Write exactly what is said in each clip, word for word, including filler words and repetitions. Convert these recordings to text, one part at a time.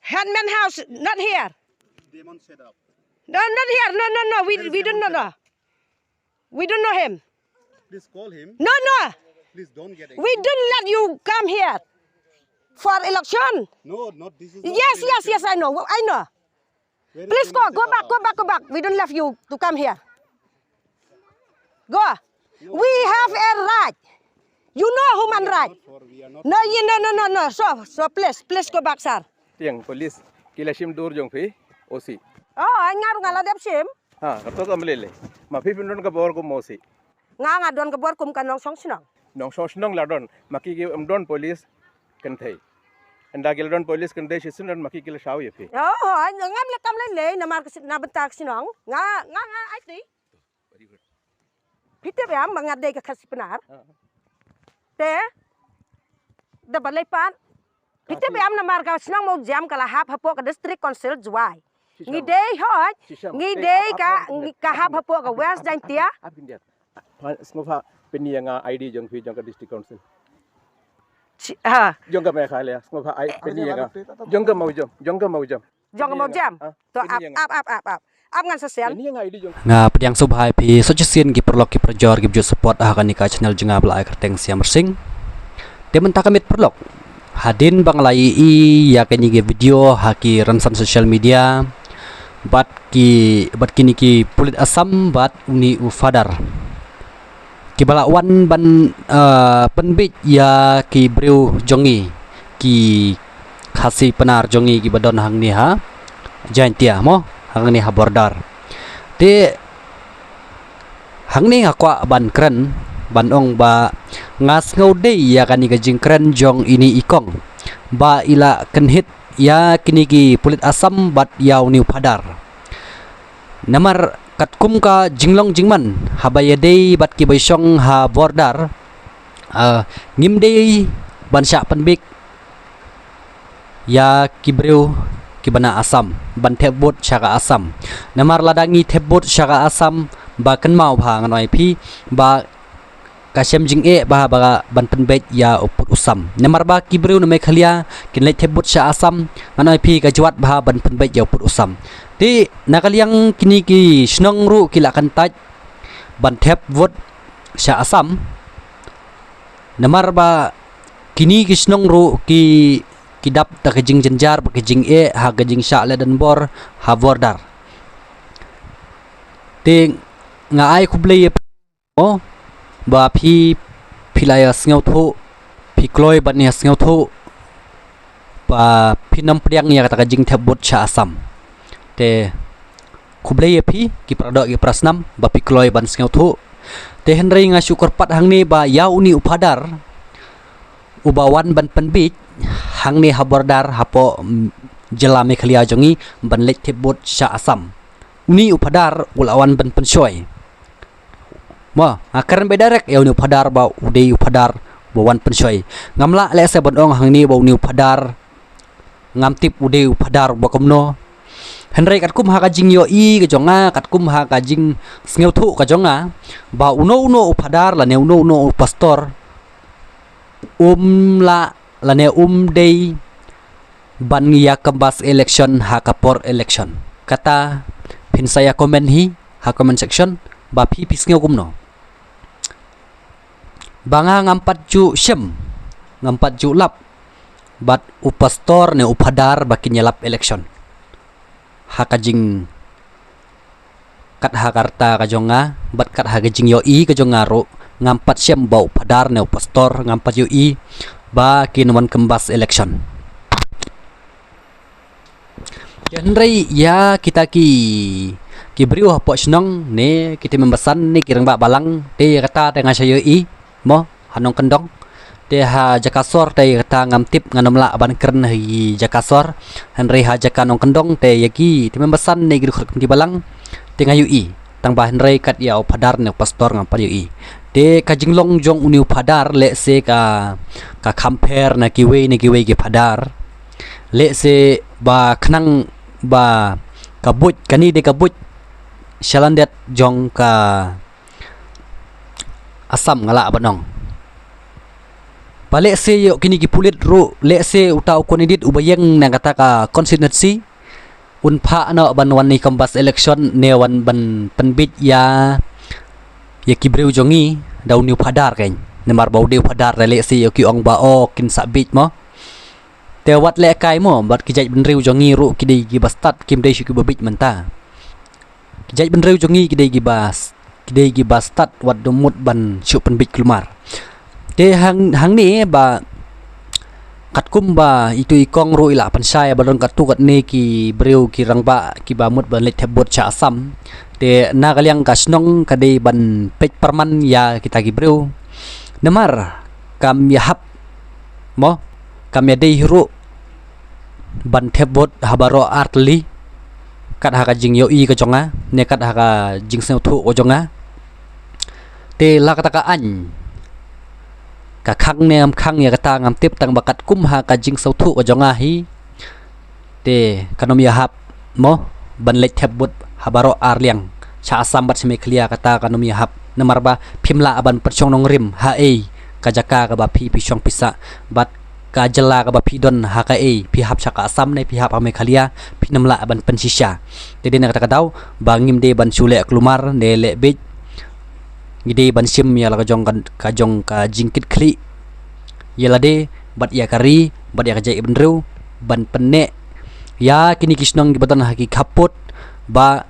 Headman house, not here. Demon set up. No, not here. No, no, no. We, we don't know. No. We don't know him. Please call him. No, no. Please don't get We angry. Don't let you come here for election. No, not this is. Yes, yes, yes. I know. I know. Please go, go back, go back, go back. We don't let you to come here. Go. We have a right. You know human right. No, you, no, no, no, no. So, so please, please go back, sir. Tiang police ki la shim dur jong phi, O C. Oh, ai nga ruh nga la dep shim. Ha, ka to kam lele. Ma phi phin don ka bor kum O C. Nga nga don ka bor kum ka nongshong shnong. Nongshong shnong la don. Ma ki ki em don police kynthei. Ynda ki la don police kynthei shisien don ma ki ki la shaw ïa phi. Oh, oh, ai nga la kam lele namar ka na bynta ka shnong. Nga nga nga ai ti. Phi tip ïa ma nga dei ka Khasi Pnar. Te da ba lei pat. Phi tip ïa namar ka shnong Mawjam ka la hap hapoh ka District Council Jowai. Ngi dei hoj, ngi dei ka ka hap hapoh ka West Jaintia. Sngewbha pyni ïa nga I D jong phi jong ka District Council. Ha. Jong ka Meghalaya, sngewbha ai pyni ïa nga. Jong ka Mawjam, jong ka Mawjam. Jong mo jam. To ap ap ap ap ap. Ap ngan sa sel. Nga pdiang sngewbha ïa phi sa shisien ki paralok ki parajor ki bajut support ha kane ka channel jong nga ba la ai kyrteng Siam Sing. Te mynta ka miet paralok, hadien ba nga la ïohi ïa kane ka video ha ki rynsan social media bad ki bad kine ki pulit Assam bad une u Fadar. Kiba la wan ban pynbeit ïa ki briew jong ngi, ki Khasi Pnar jong ngi kiba don hangne ha Jaintia mo, hangne ha border. Te hangne nga kwah ban kren ban ong ba nga sngew dei ïa kane ka jingkren jong ine i kong ba i la kynhit ïa kine ki pulit Assam bad ïa une u Fadar. Namar katkum ka jinglong jingman haba ïadei bad kiba shong ha border, ngim dei ban shah pynbeit ïa ki briew kiba na Assam ban thep vote sha ka Assam. Namar lada ngi thep vote sha ka Assam ba kynmaw bha ngan ong ïa phi ba ka shem jingeh bha ba ban pynbeit ïa u pud u sam. Namar ba ki briew na Meghalaya kin leit thep vote sha Assam, ngan ong ïa phi ka jwat bha ban pynbeit ïa u pud u sam. Te na ka liang kine ki shnong ruh ki la kyntait ban thep vote sha Assam. Namar ba kine ki shnong ruh ki ki dap da ka jingjynjar bad ka jingeh ha ka jingshah lehdanbor ha border. Te nga ai khublei ïa phi mo ba phi phi la ïa sngewthuh, phi kloi ban ïa sngewthuh ba phin ym pdiang ïa kata ka jingthep vote sha Assam. Te khublei ïa phi ki paradoh ki parasnam ba phi kloi ban sngewthuh. Te hynrei nga shu kyrpad hangne ba ïa une u Fadar uba wan ban pynbeit hangne ha border hapoh jylla Meghalaya jong ngi ban leit thep vote sha Assam. Une u Fadar u la wan ban pynshoi. Mo, nga kren beit direct ïa une u Fadar ba u dei u Fadar ba wan pynshoi. Ngam lah lehse ban ong hangne ba une u Fadar ngam tip u dei u Fadar ba kumno. Hynrei katkum ha ka jingïohi ka jong nga, katkum ha ka jingsngewthuh ka jong nga ba uno uno u Fadar lane uno uno u pastor um lah lane um dei ban ïa kambas election ha ka por election. Kata phin sa ïa comment hi ha comment section ba phi phi sngew kumno. Ba nga ngam pat ju shem, ngam pat ju lap bad u pastor ne u Fadar ba kin ïalap election. Ha ka jing kat ha ka rta ka jong nga bad kat ha ka jingïohi ka jong nga ruh ngam pat shem ba u Fadar ne u pastor ngam pat ïohi ba kin wan kambas election. Hynrei ïa kita ki ki briew hapoh shnong ne ki tymmen basan ne ki rangbah balang te ïa kata te nga shu ïohi mo ha nongkyndong. Te ha jaka sor te ïa kata ngam tip ngan ym lah ban kren ha jaka sor. Hynrei ha jaka nongkyndong te ïa ki tymmen basan ne ki dkhot kmti balang te nga ïohi. Tang ba hynrei kat ïa u Fadar ne u pastor ngam pat ïohi. Te ka jinglong jong une u Fadar lehse ka ka compare na kiwei na kiwei ki Fadar. Lehse ba khnang ba ka buit kane dei ka buit shalandet jong ka Assam nga lah ban ong. Ba lehse ïoh kine ki pulit ruh, lehse uta u candidate uba ïeng na kata ka constituency un phah noh ban wan ïa ka bus election ne wan ban pynbeit ïa, ïa ki briew jong ngi da une u phadar kein. Namar ba u dei u phadar, lehse ïoh ki ong ba o kin sa beit mo. Te wat leh kai mo, bad ki jaitbynriew jong ngi ruh ki dei kiba stad, kim dei shuh kiba beit mynta. Ki jaitbynriew jong ngi ki dei kiba s-, ki dei kiba stad wat da mut ban shu pynbeit kulmar. Te hang, hangne ba katkum ba itu i kong ruh i la pynshai ba don katto katne ki briew ki rangbah kiba mut ban leit thep vote sha Assam. Te na ka liang ka shnong ka dei ban peit pyrman ïa kita ki briew. Namar kam ïahap mo, kam ïadei hi ruh ban thep vote ha baroh ar tylli, kat ha ka jingïohi ka jong nga ne kat ha ka jingsngewthuh ka jong nga. Te la kata ka aiñ ka khang ne em khang ïa kata ngam tip, tang ba katkum ha ka jingsngewthuh ka jong nga hi, te kan ym ïahap mo ban leit thep vote ha baroh ar liang, sha Assam bad sha Meghalaya, kata kan ym ïahap. Namar ba phim lah ban pynshong nongrim ha ei ka jaka kaba phi, phi shong pisa, bad ka jylla kaba phi don ha ka ei, phi hap sha ka Assam ne phi hap ha Meghalaya, phin ym lah ban pynshisha. Te dei na kata ka daw ba ngim dei ban shu leh kulmar ne leh beit. Ngi dei ban shim ïa la ka jong ka, ka jong ka jingkitkhlieh ïa lade bad ïa ka ri bad ïa ka jaitbynriew, ban pynneh ïa kine ki shnong kiba don ha ki khappud ba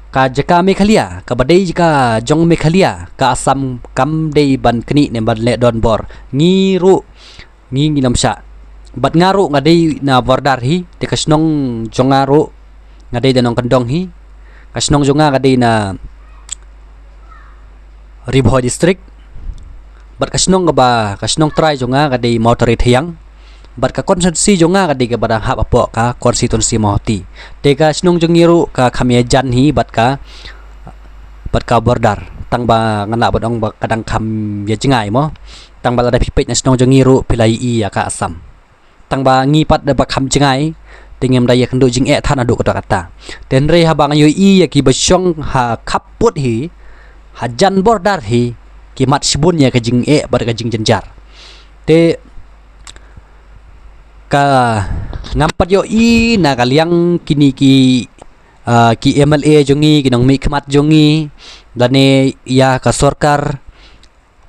ka jaka Meghalaya, kaba dei jaka jong Meghalaya, ka Assam kam dei ban knieh ne ban leh donbor. Ngi ruh ngi, ngin ym shah. Bad nga ruh nga dei na border hi, te ka shnong jong nga ruh nga dei da nongkyndong hi. Ka shnong jong nga ka dei na Ri Bhoi District. Bad ka shnong kaba, ka shnong trai jong nga ka dei Mawtari Thiang. Bad ka constituency jong nga ka dei kaba dang hap hapoh ka constituency Mawhati. Te ka shnong jong ngi ruh ka kham ïajan hi bad ka, bad ka border. Tang ba ngan lah ban ong ba ka dang kham ïa jngai mo. Tang ba lada phi peit na shnong jong ngi ruh phi la ïohi ïa ka Assam. Tang ba ngi pat da ba kham jngai, te ngim da ïakynduh jingeh than haduh katta katta. Te hynrei haba nga ïohi ïa kiba shong ha khappud hi, ha jan border hi, ki mad shibun ïa ka jingeh bad ka jingjynjar. Te ka ngam pat ïohi na ka liang kine ki, ah, ki M L A jong ngi, ki nongmihkhmat jong ngi, lane ïa ka sorkar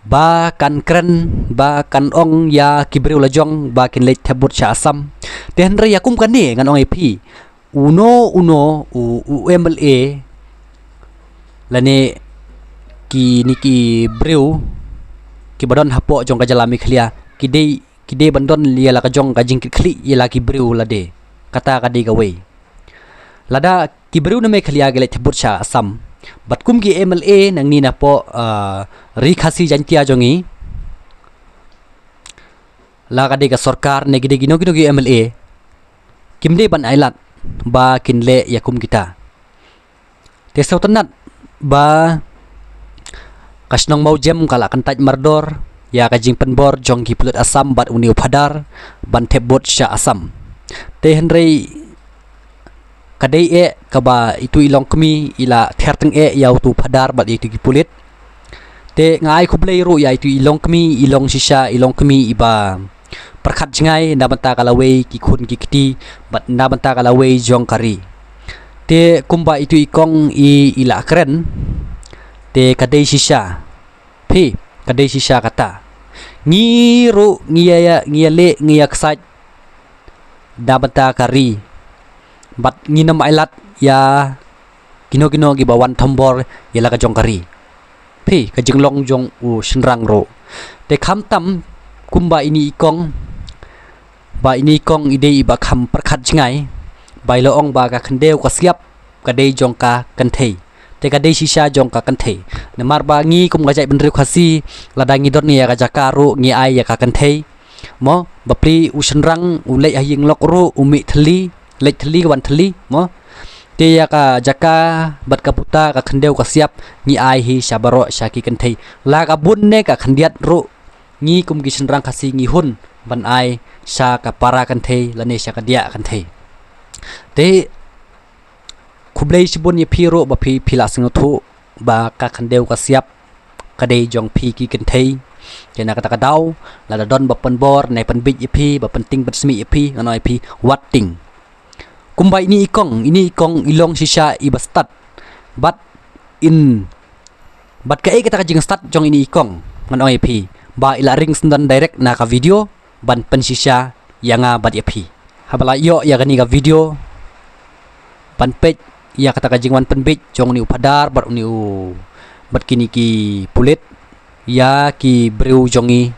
ba kan kren, ba kan ong ïa ki briew la jong ba kin leit thep vote sha Assam. Te hynrei ïa kum kane ngan ong ïa phi, uno uno u, u M L A lane kine ki briew kiba don hapoh jong ka jylla Meghalaya, ki dei, ki dei ban don ïa la ka jong ka jingkitkhlieh ïa la ki briew lade. Kata ka dei kawei. Lada ki briew na Meghalaya ki leit thep vote sha Assam, bad kum ki M L A nangne napoh, ah, Ri Khasi Jaiñtia jong ngi, la ka dei ka sorkar ne ki dei kino kino ki M L A, kim dei ban ailad ba kin leh ïa kum kita. Te sngewtynnat ba ka shnong Mawjem ka la kyntait mardor ïa ka jingpynbor jong ki pulit Assam bad une u phadar ban thep vote sha Assam. Te hynrei ka dei eh kaba itu i longkmie i la ther tyngeh ïa utu u phadar bad ïa itu ki pulit. Te nga ai khublei ruh ïa itu i longkmie, i longshisha, i longkmie iba pyrkhat jngai na bynta ka lawei ki khun ki kti bad na bynta ka lawei jong ka ri. Te kumba itu i kong i, i la kren, te ka dei shisha. Phi, ka dei shisha kata. Ngi ruh ngi ïa, ïa, ngi ïa leh, ngi ïa ksaid na bynta ka ri. Bad ngin ym ailad ïa kino kino kiba wan thombor ïa la ka jong ka ri. Phi, ka jinglong jong u shynrang ruh. Te khamtam kumba ine i kong, ba ine i kong i dei iba kham pyrkhat jngai, ba i la ong ba ka khyndew ka siap ka dei jong ka kynthei. Te ka dei shisha jong ka kynthei. Namar ba ngi kum ka jaitbynriew Khasi, lada ngi don ïa ka jaka ruh ngi ai ïa ka kynthei. Mo, bapli u shynrang u leit ha ïing lok ruh u mih thylli, leit thylli ka wan thylli, mo. Te ïa ka jaka bad ka puta, ka khyndew ka siap, ngi ai hi sha baroh sha ki kynthei. La ka bun ne ka khyndiat ruh, ngi kum ki shynrang Khasi ngi hun ban ai sha ka para kynthei lane sha ka diah kynthei. Te khublei shibun ïa phi ruh ba phi, phi la sngewthuh ba ka khyndew ka siap ka dei jong phi ki kynthei. Te na kata ka daw, lada don ba pynbor ne pynbeit ïa phi, ba pynting pynsmih ïa phi, ngan ong ïa phi, wat ting. Kumba ine i kong, ine i kong i long shisha iba stad. Bad in, bad kaei kata ka jingstad jong ine i kong, ngan ong ïa phi, ba i la ring syndon direct na ka video ban pynshisha ïa nga bad ïa phi. Haba la ïoh ïa kane ka video ban peit ïa kata ka jingwan pynbeit jong une u phadar bad une u, bad kine ki pulit ïa ki briew jong ngi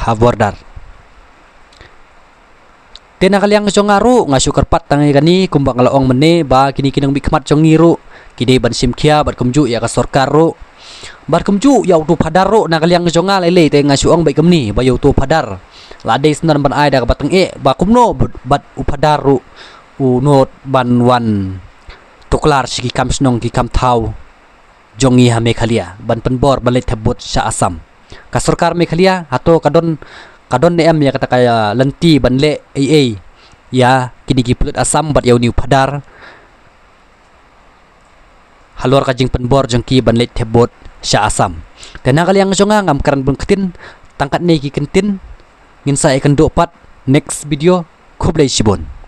ha border. Te na ka liang jong nga ruh nga shu kyrpad tang ïa kane, kumba nga la ong mynne, ba kine ki nongmihkhmat jong ngi ruh ki dei ban shim khia bad kumjuh ïa ka sorkar ruh, bad kumjuh ïa uto u phadar ruh. Na ka liang jong nga lei lei te nga shu ong beit kumne, ba ïa uto u phadar la dei syndon ban ai da kaba tyngeh, ba kumno bad u phadar ruh u nod ban wan tuklar sha ki kam shnong ki kam thaw jong ngi ha Meghalaya, ban pynbor ban leit thep vote sha Assam. Ka sorkar Meghalaya hato ka don, ka don ne em ïa kata ka, ïa, lynti ban leh ei ei ïa kine ki pulit Assam bad ïa une u phadar halor ka jingpynbor jong ki ban leit thep vote sha Assam? Te na ka liang jong nga ngam kren bun ktien, tang katne ki kyntien, ngin sa ïakynduh pat next video. Khublei shibun.